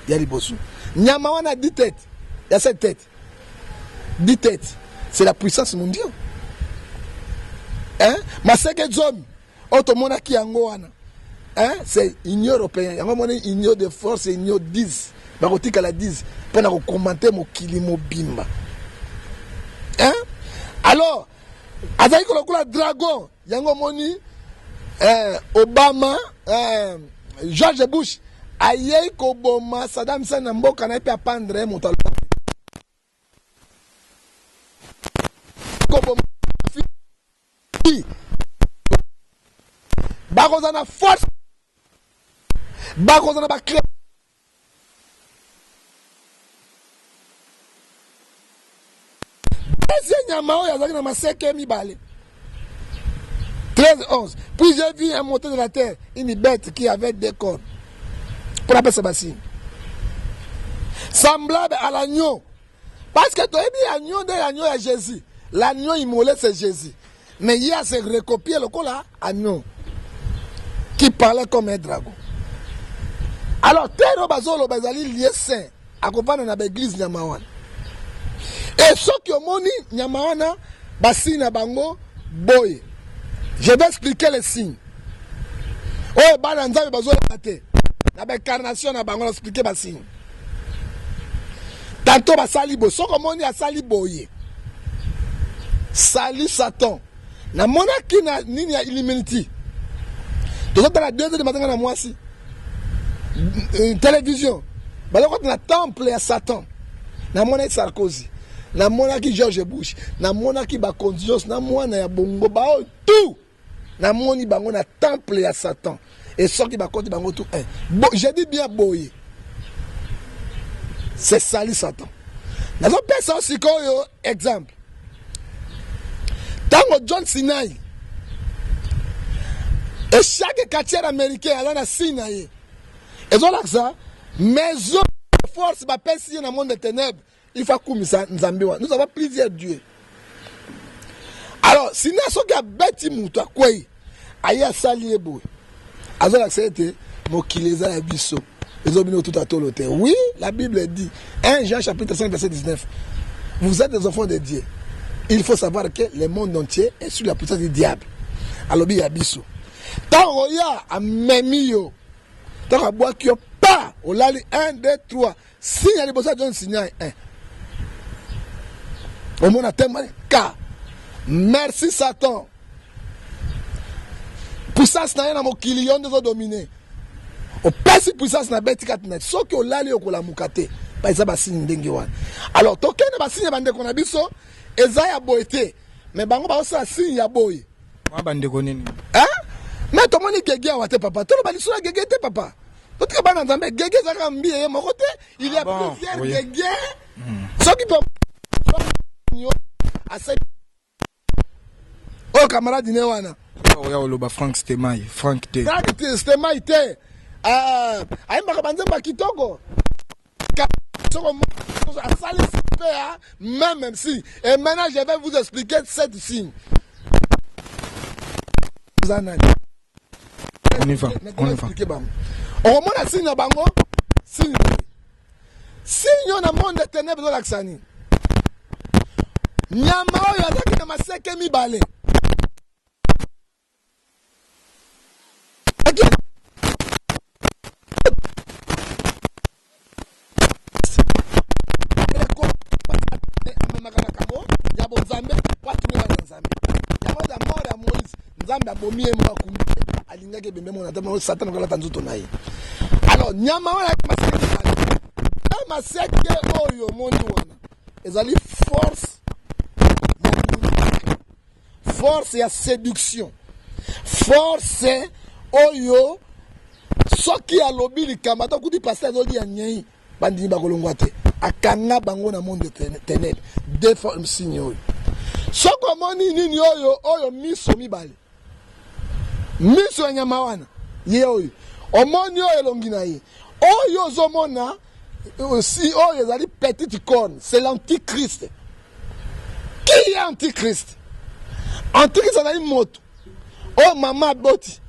Ya liboso. Nyama wana dix têtes, ya sept têtes. Dix têtes, c'est la puissance mondiale. Hein? Maseke zomi oyo tomonaki yango wana hein? C'est union européenne yango omoni union de force union 10 bakotikala 10 mpo na kokomante mokili mobimba hein? Alors azalaki kolokola dragon yango omoni eh, Obama eh, George Bush ayei koboma Saddam Hussein na mboka na ye mpe apandre ye moto aloba koboma bakozala na force bakozala na baclé deuxième nyama oyo azalaki na maseke mibale. 13 11 puis j'ai vu un monter de la terre une bête qui avait deux cornes mpo napesa basigne semblable à l'agneau parce que toyebi agneau nde agneau ya Jésus. L'agneau immolé, c'est Jésus, mais ye ase recopier lokola agneau qui parlait comme un dragon. Alors terre oyo bazoloba ezali lieu saint, akovanda na baeglise nyama wana. E soki omoni nyama wana basigne na bango boye, je vais expliquer les signes oyo bana Nzambe bazoloba te na baincarnation na bango. Na expliquer basigne tanto basali boye. Soki omoni asali boye, sali Satan. Namonaki na nini ya Illuminati, tozotala 2 heures du matin na mwasi télévision, bazokota na temple ya Satan. Namonaki Sarkozy, namonaki George Bush, namonaki bakonzi nyonso na mwana ya bongo baoyo tout, namoni bango na temple ya Satan. E soki bakoti bango tout un bo, je dis bien boye, c'est sali Satan. Nazopesa yo sikoyo exemple. Ntango John Sinai et chaque quartier américain aza na signe na ye, ezolakisa maison force bapesi ye na monde de ténèbres. Il faut akumisa Nzambe wana. Nous avons plusieurs dieux. Alors sina soki abeti moto akwei, aye asali ye boye, azolakisa ete mokili eza ya biso, ezobino tuta tolo te. Oui, la Bible dit, 1 Jean chapitre 5 verset 19, vous êtes des enfants de Dieu, il faut savoir que le monde entier est sous la puissance du diable. Alobi ya biso. Ntango oya amemi yo, ntango abwaki yo pa olali, 1 2 3 signe ya liboso ya John Signai 1 omona tema ka merci Satan, puissance na ye na mokili yo nde ezodomine. Opesi puissance na beti kati na soki olali okolamuka te. Ba eza basigne ndenge wana. Alors tokende basigne ya bandeko na biso eza ya boye te, mais bango baosala signe ya boye. Mwa bandeko nini? Hein? Mais tomoni gege awa te papa, toloba lisolo ya gege te papa, totika bana Nzambe. Gege ezalaka mbi ye moko te, il y a Ah bon, plusieurs oui. gege. Soki mpe asali oyo camarade ne wana. Oya oloba Frank Stemai, Frank te. Frank Stemai te. Ah, ayembaka banzembo ya kitoko. Soko asali mpe ya même si. Et maintenant je vais vous expliquer cette signe. Oza nani? On y va, on y va. Expliquer bango. Okomona signe na bango, signe signe oyo na monde de ténèbres ezolakisa nini? Nyama oyo azalaki na maseke mibale. Amemaka makambo ya bonzambe po atungi bana Nzambe. Yango ya mort ya Moïse, Nzambe abomi ye moko, akumbi ye, alingaki ebembe mona te Satan akolata nzoto na ye. Alors nyama wana maseke mibale, e maseke oyo omoni wana ezali force ya miracle, force ya séduction, force oyo soki alobi likambo, ata kuti pasteur azolia nyei, bandimi bakolongwa te. Akanga bango na monde de ténèbres. Deux fois signe oyo, soki omoni nini oyo, oyo miso mibale. Miso ya nyama wana ye oyo omoni oyo elongi na ye oyo ozomona si oyo ezali petite corne, c'est l'antichrist. Qui est antichrist? Antichrist azali moto oyo mama aboti,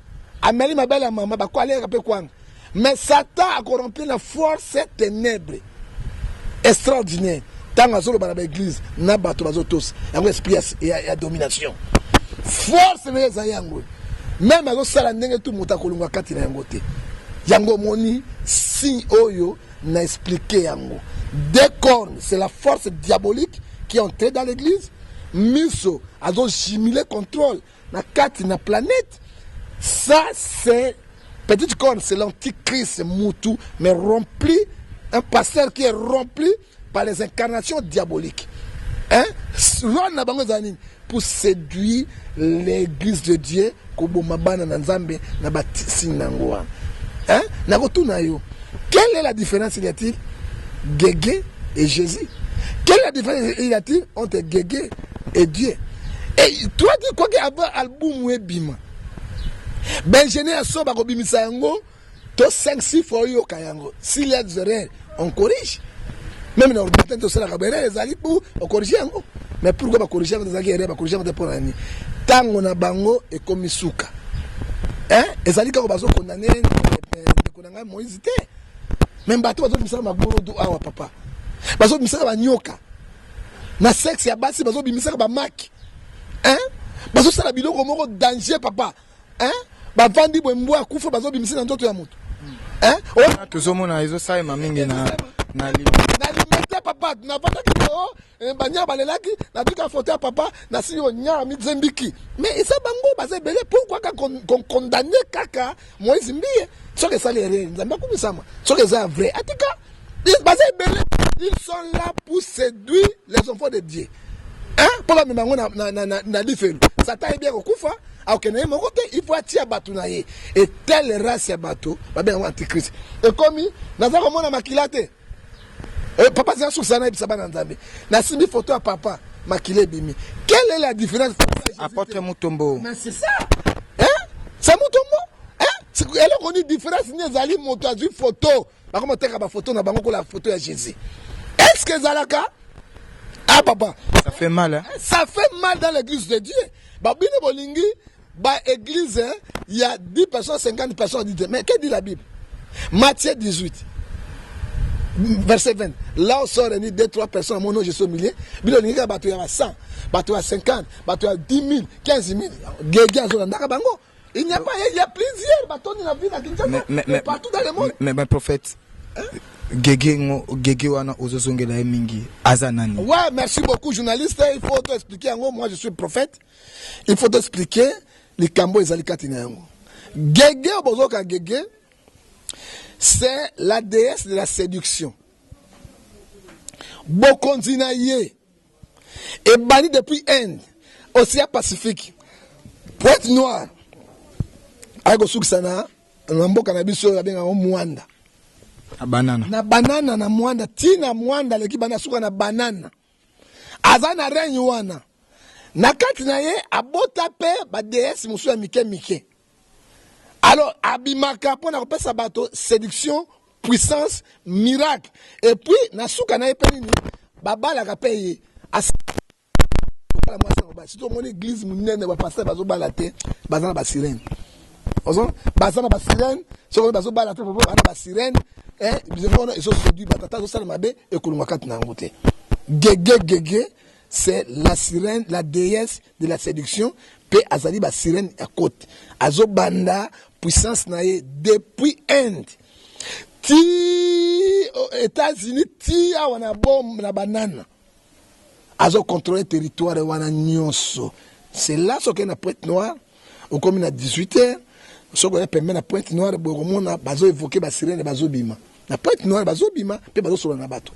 ameli mabele ya mama, bako aleyaka mpe kwanga, mais Satan akoremplir na force ténèbre extraordinaire ntango azoloba na baeglise na bato bazotosa yango, esprit ya domination, force na ye ezali yango. Même azosala ndenge tu moto akolongwa kati na yango te. Yango omoni signe oyo na expliqué yango: deux cornes, c'est la force diabolique qui est entrée dans l'église. Miso azojumeler contrôle na kati na planète. Ça, c'est petite corne, c'est l'antichrist, mutu mais rempli, un pasteur qui est rempli par les incarnations diaboliques, hein? Rôle na bango ezala nini? Pour séduire l'église de Dieu, koboma bana na Nzambe na basigne na yango wana, hein? Nakotuna yo: quelle est la différence il y a-t-il Gege et Jésus? Quelle est la différence il y a-t-il entre Gege et Dieu? Et toi, tu crois qu'avant album ebima, baingénieur so bakobimisa yango to 5 6 fois, oyoka yango. S'il y a des erreurs, on corrige. Même na ordinateur tosalaka baerreur, ezali pour ocorrige yango. Mais pourquoi bacorrige yango? Ezalaki erreur, bacorrige yango te. Mpo na nini? Ntango na bango ekomi suka. Ezali kaka bazokondane ndeko na ngai Moïse te, mais bato bazobimisaka magorodo awa, papa, bazobimisaka banyoka na sexe ya basi, bazobimisaka bamaki, bazosala biloko moko danger, papa, bavandi boye, mbwa akufa, bazobimisa na nzoto ya moto. Tozomona ezosalema mingi na na Limete, papa. Navandaki o banyaka balelaki, natuka foto ya papa, nasili onyaka mizembiki. Mais eza bango baza ebele. Pourquoi kaka condamne kaka Moïse Mbiye? Soki esali erreur, Nzambe akumisama. Soki eza vrai, atika. Baza ebele, ils sont là pour séduire les enfants de Dieu, mpo bamema yango na lifelo. Satan yebi akokufa, akokende ye moko te, il faut atia bato na ye. Et telle race ya bato babenga yango antichrist. Ekomi naza komona makila te. Papa, zela suka nayebisa bana Nzambe. Nasimbi photo ya papa, makila ebimi. Quelle est la différence? Apôtre Mutombo. Mais c'est ça, hein? C'est Mutombo, hein? Eloko ni différence ni ezali? Moto azwi photo, bakoma oteka bafoto na bango kola photo ya Jésus. Est ce que ezalaka? Ah papa. Ça fait mal, hein? Ça fait mal dans l'église de Dieu. Babino bolingi baéglise, il y a 10 personnes, 50 personnes. Mais que dit la Bible? Matthieu 18 verset 20: là où sont réunis deux, trois personnes, mon nom, je suis au milieu. Bino olingi kaka bato ya ba 100, bato ya 50, bato ya 10 000, 15 000. Gege azolandaka bango. Il n'y a pas, il y a plusieurs batondi na ville ya Kinshasa, mais partout dans le monde. Mais prophète, Gege ngo, Gege wana ozozongela ye mingi, aza nani? Ouais, merci beaucoup, journaliste. Il faut t'expliquer yango. Moi, je suis prophète, il faut t'expliquer likambo ezali kati na yango. Gege oyo bozoka, Gege, c'est la déesse de la séduction. Bokonzi na ye ebandi depuis Inde, océan Pacifique, Pointe Noire, aye kosukisa na mboka na biso oyo abengaka Mwanda. Na Banana. Na Banana, na Mwanda, ntina Mwanda aleki bana suka na Banana. Aza na règne wana na kati na ye, abota mpe badéesse mosusu ya mike mike. Alors abimaka mpo na kopesa bato séduction, puissance, miracle. Et puis na suka na ye mpe nini, babalaka mpe ye mwasi na mobali. Surtout omoni église monene, bapasteur bazobala te, baza na basirene. Baza na basirene. Soki bazobala te, baza na basirene. Biloko wana ezoséduire batata, azosala mabe, ekolongwa kati na yango te. Gege, Gege, c'est la sirène, la déesse de la séduction. Mpe azali basirene ya côte. Azobanda puissance na ye depuis Inde ti États-Unis, ti awa na bom na Banana. Azocontrôle territoire wana nyonso. C'est là, soki na Pointe Noire, okomi na 18 heures, soki oya pembe na Pointe Noire boye, komona bazoévoquer basirene, bazobima na Pointe Noire, bazobima mpe bazosola na bato,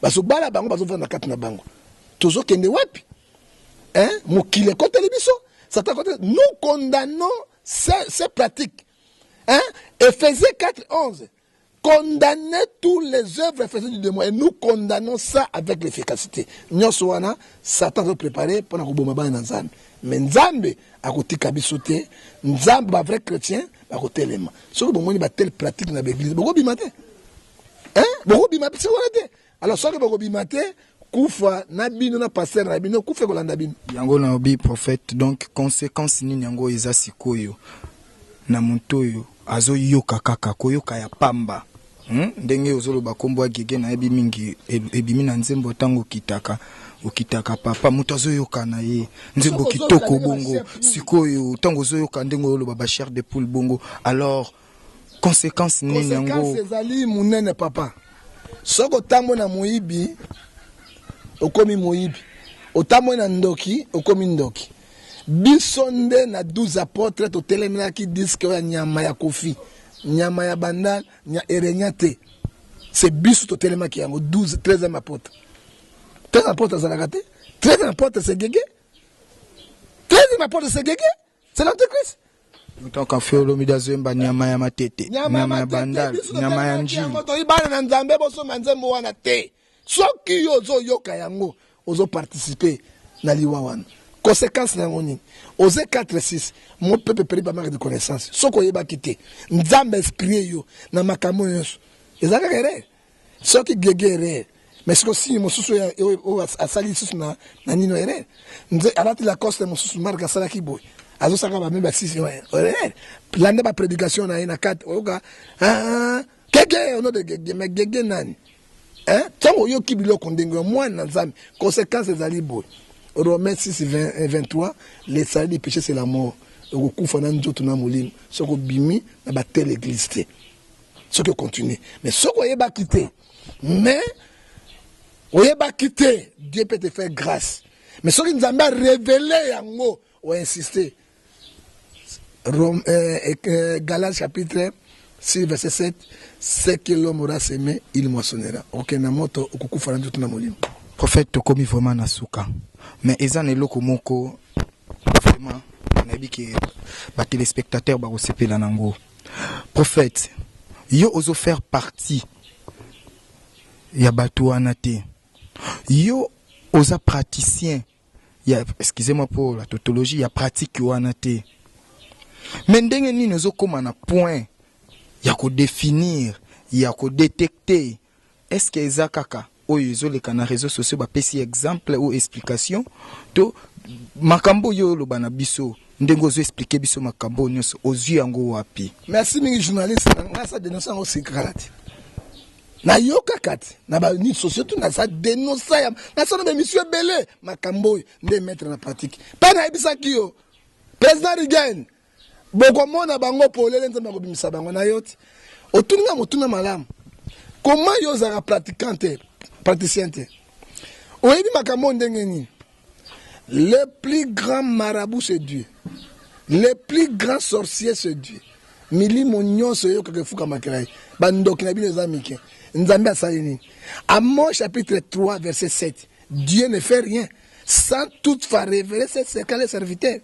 bazobala bango, bazovanda kati na bango. Tozokende wapi, hein? Mokili ekoteli biso, Satan ekoteli. Nous condamnons ces pratiques, hein? Ephésiens 4 11. Condamner tous les œuvres faisaient du démon et nous condamnons ça avec l'efficacité. Nyonso wana Satan azo préparer pona koboma bana na Nzambe. Mais Nzambe akotika biso te. Nzambe ba vrai chrétien bakotelema. Soki bomoni ba telle pratique na ba église bokobima te. Hein? Bokobima biso wana te. Alors soki bokobima te kufa na bino na pasteur na bino kufa ekolanda bino. Yango nalobi prophète donc consequence nini yango eza sikoyo na moto oyo azoyoka kaka koyoka ya pamba hmm? Ndenge ozoloba kombo ya Gege nayebi mingi ebimi na nzembo ntango okitaka okitaka papa moto azoyoka na ye nzembo kitoko bongo sikoyo ntango ozoyoka ndenge oloba ba chair de poule bongo alors Consequence nini yango? Consequence ezali munene papa. Soki otambwe na moyibi okomi moyibi, otambwe na ndoki okomi ndoki. Biso nde na 12 apotres totelemelaki disque oyo ya nyama ya Koffi, nyama ya Bandal, nya erenia te. C'est biso totelemaki yango 12 13e apotre. 13e apotre azalaka te. 13e apotre c'est Gege. 13e apotre c'est Gege. C'est l'antichrist. Autant Koffi Olomide azoyemba nyama ya matete, nyama ya bandal, nyama ya njili. Toyi bana na Nzambe bosomba nzembo wana te. Soki yo ozoyoka yango, ozo participer na liwa wana. Conséquence na yango nini? Osée 4 6, mon peuple périt par manque de connaissance. Soki oyebaki te, Nzambe inspiré yo na makambo nyonso. Eza kaka erreur. Soki gege erreur. Mais siko signe mosusu oyo asali lisusu na na nino erreur. Nze alati Lacoste mosusu marque asalaki boye. Azosaka ba meme ba sisi erreur. Landa ba prédication na ye na kati oyoka ah gege au nom de gege mais gege nani? Hein? Tango oyoki biloko ndenge ya mwana na Nzambe, conséquence ezali boye. Romains 6 20, 23, le salaire du péché c'est la mort. Okokufa na nzoto na molimo soki obimi na ba telle église te. Soki ocontinue mais soki oyebaki te mais oyebaki te Dieu peut te faire grâce mais soki Nzambe a révélé yango o insister. Rome, Galates chapitre 6 verset 7, ce que l'homme aura semé il moissonnera. Okende na moto okokufa na nzoto na molimo. Prophète tokomi vraiment na suka mais eza na eloko moko vraiment nayebi ke ba téléspectateurs bakosepela nango. Prophète, yo ozo faire partie ya bato wana te. Yo oza praticien ya, excusez-moi pour la tautologie, ya pratique wana te. Mais ndenge nini ozokoma na point ya ko définir, ya ko détecter, est-ce que eza kaka oyo ezoleka na réseaux sociaux bapesi exemple ou explication to makambo oyo oloba na biso ndenge ozo expliquer biso makambo nyonso ozwi yango wapi? Merci mingi journaliste, nga sa dénoncer yango sikala te. Nayoka te na ba nini sociaux tout naza dénoncer ya nasala ba émission ebele makambo oyo nde mettre na pratique. Mpe nayebisaki yo président Rigen bokomona bango polele Nzambe akobimisa bango na yo te. Otuni nga motuna malamu. Comment yo ozalaka pratiquant te, praticien te? Oyebi makambo ndenge nini? Le plus grand marabout c'est Dieu. Le plus grand sorcier c'est Dieu. Milimo nyonso eyokaka efukamakela ye. Bandoki na bino eza mike. Nzambe asali nini? Amos chapitre 3 verset 7. Dieu ne fait rien sans toutefois révéler ses secrets les serviteurs.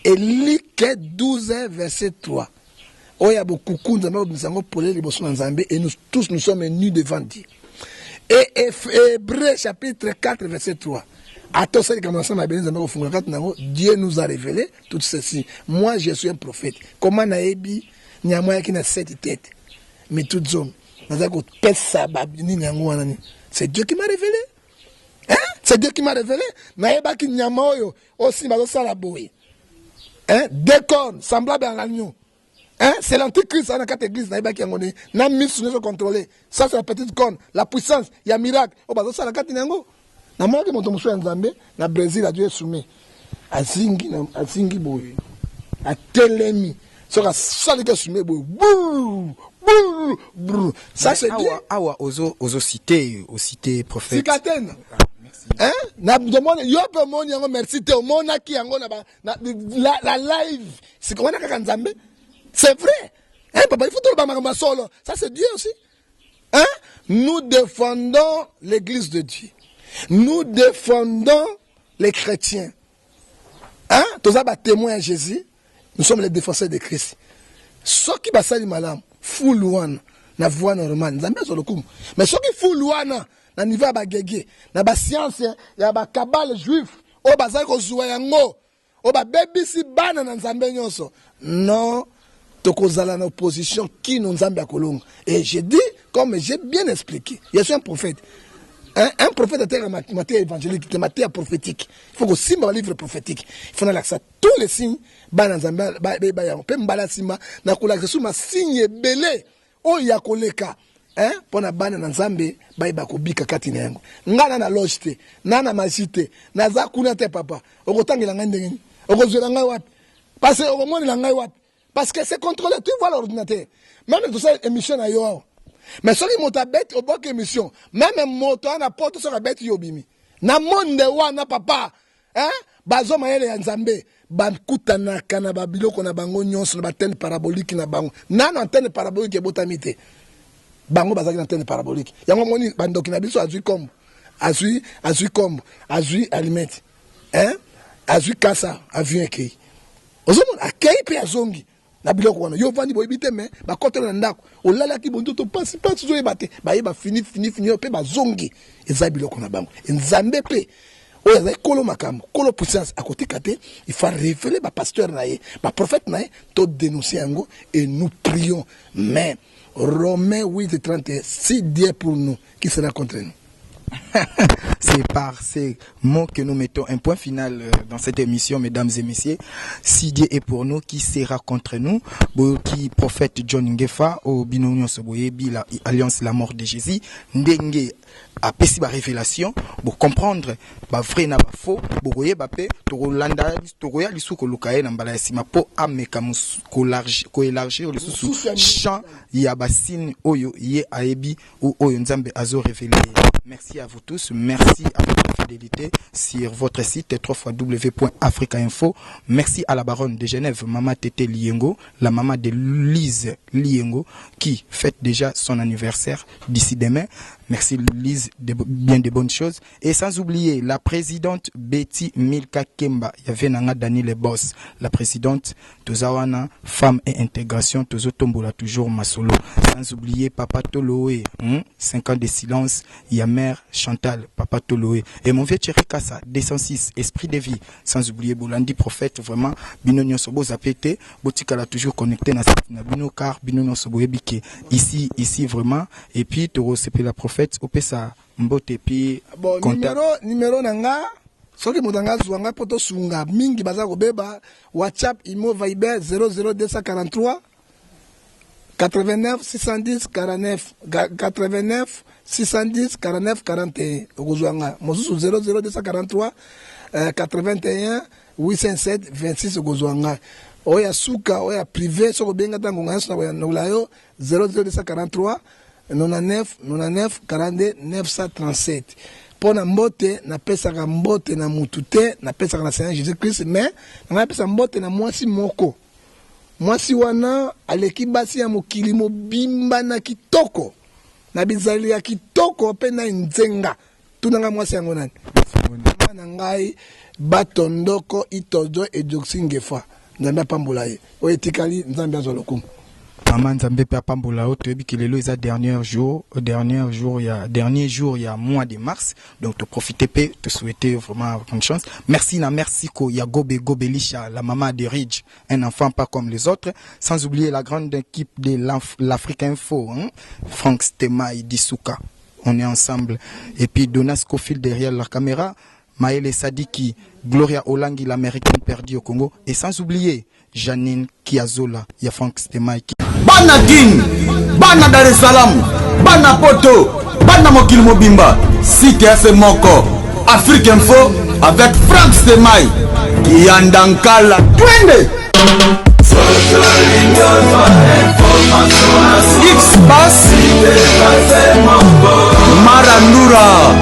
Et Luc 12 verset 3. Oyo ya bokuku Nzambe akobimisa yango polele liboso na Nzambe et nous tous nous sommes nus devant Dieu. Et Hébreux chapitre 4 verset 3. Ata osali likambo na nse mabele Nzambe akofungola kati na yango. Dieu nous a révélé tout ceci. Moi je suis un prophète. Comment nayebi nyama yaki na sept têtes mitu zomi nazali kopesa nini yango wana nini? C'est Dieu qui m'a révélé. Hein? C'est Dieu qui m'a révélé. Nayebaki nyama oyo osi bazosala boye. Hein? Deux cornes semblables à l'agneau. Hein? C'est l'antichrist na kati église nayebaki yango nini? Na misu nyonso contrôler. Ça c'est la petite corne, la puissance ya miracle oyo bazosala kati na yango. Namonaki moto mosusu ya Nzambe na Brésil azwi esumi. Azingi na azingi boye. Atelemi. Soki asaliki esumi boye. Brrr, brrr, brrr. Ça c'est Dieu. Awa, awa ozo ozo citer, o citer prophète. Sika te. Hein? Na demande yo pe omoni yango merci te omonaki yango na ba na la live. Sika wana kaka Nzambe. C'est vrai. Hein papa, il faut toloba makambo ya solo. Ça c'est Dieu aussi. Hein? Nous défendons l'église de Dieu. Nous défendons les chrétiens. Hein? Toza ba témoins ya Jésus. Nous sommes les défenseurs de Christ. Soki basali malamu, fulu wana. na voie normale, Nzambe azwa lokumu. Mais soki fulu wana na niveau ya bagege na bascience ya bakabale juif oyo bazali kozwa yango, oyo babebisi bana na Nzambe nyonso, non, tokozala na opposition kino Nzambe akolonga. Et je dis, comme j'ai bien expliqué, je suis un prophète. Un prophète ateyaka mateya évangélique te, mateya prophétique. Il faut kosimba balivre prophétique, il faut nalakisa tous les signes. Bana Nzambe bayeba yango. Mpe mbala nsima nakolakisa su masigne ebele oyo ya koleka mpo na bana na Nzambe bayeba kobika kati na yango. Ngai na na loge te, na na magie te, naza kuna te. Papa, okotangela ngai ndenge nini? Okozwela ngai wapi? Parce que okomonela ngai wapi? Parce que c'est contrôlé. Tu vois l'ordinateur même, tosala émission na yo awa, mais soki moto abeti, obwaki émission, même moto wana poto, soki abeti yo, obimi na monde wana. Papa, hein? Bazwa mayele ya Nzambe, bakutanaka na babiloko na bango nyonso na baantenne parabolique na bango. Nano antenne parabolique ebotami te, bango bazalaki na antenne parabolique. Yango moni bandoki na biso, azwi kombo, azwi kombo, azwi alimete, hein? Azwi kasa, avion ekei, ozomona akei mpe azongi na biloko wana. Yo ovandi, boyebi te, me bakotela na ndako, olalaki bonzoto pasi pasi, ozoyeba te, bayeba fini fini fini mpe bazongi. Eza biloko na bango. Nzambe mpe oyo azali kolo makambo, kolo puissance, akotika te. Il faut révéler bapasteur na ye, baprophète na ye, todénoncer yango et nous prions. Mais Romains 8 31, si Dieu pour nous, qui sera contre nous? C'est par ces mots que nous mettons un point final dans cette émission, mesdames et messieurs. Si Dieu est pour nous, qui sera contre nous? Qui prophète John Ngefa, au bino nyonso boyebi la Alliance la mort de Jésus, ndenge apesi ba révélation, pour comprendre ba vrai na ba faux, bokoyeba pe tokolanda, tokoya lisusu koluka ye na mbala ya nsima po ameka koélargir lisusu champ ya basigne oyo ye ayebi ou oyo Nzambe azo révéler. Merci à vous tous, merci à votre fidélité sur votre site www.africainfo. Merci à la baronne de Genève, Mama Tete Liengo, la maman de Lise Liengo, qui fête déjà son anniversaire d'ici demain. Merci Lise, bien de bonnes choses. Et sans oublier la présidente Betty Milka Kemba, il y avait Nanga Dani le boss, la présidente Tozawana, femme et intégration, Tozo Tombola toujours Masolo. Sans oublier Papa Toloé, 5 ans de silence, ya mère Chantal, Papa Toloé. Et mon vieux Thierry Kassa, 206, esprit de vie. Sans oublier Bolandi prophète, vraiment, bino nyonso bozapete, botikala toujours connecté na site na bino car bino nyonso boyebi ke ici, ici vraiment. Et puis, Toro la prophète, opesa mbote puis bon, contact. Numéro na nga, soki moto anga azwa ngai mpo tosunga mingi baza kobeba, WhatsApp, Imo, Viber: 00243 89 610 49 89 610 49 41. Okozwa nga. Mosusu 00243 81 807 26, okozwa nga. Oyo ya suka, oyo ya privé, soki obenga ta ngonga nyonso na koyandola yo: 00243 99 99 42 937. Mpo na mbote, napesaka mbote na mutu te, napesaka na Seigneur Jésus Christ. Mais nanga napesa mbote na mwasi moko. Mwasi wana aleki basi ya mokili mobimba na kitoko, na bizaleli ya kitoko mpe na nzenga. Tunanga mwasi yango nani? Mama na ngai Batondoko Itodo Edoxi Ngefa. Nzambe apambola ye. Oyo etikali, Nzambe azwa lokumu. Mama, Nzambe mpe apambola yo. Toyebi ke lelo eza dernier jour ya dernier jour ya mois de mars, donc toprofite mpe tosouhaite vraiment bonne chance. Merci na merci ko ya Gobe Gobelisha, la maman de Ridge, un enfant pas comme les autres. Sans oublier la grande équipe de l'Afrique Info, hein? Franck Stema et Disuka, on est ensemble. Et puis Donas Scofield derrière la caméra, Maël Sadiki, Gloria Olangi, l'Américaine perdue au Congo, et sans oublier Janine Kiazola, ya Franck Stema. Bana Kin, bana Dar es Salaam, bana Poto, bana mokili mobimba, site ya se moko, Afrique Info avec Frank Stemai Kiyanda Nkala, twende X Bas Marandura.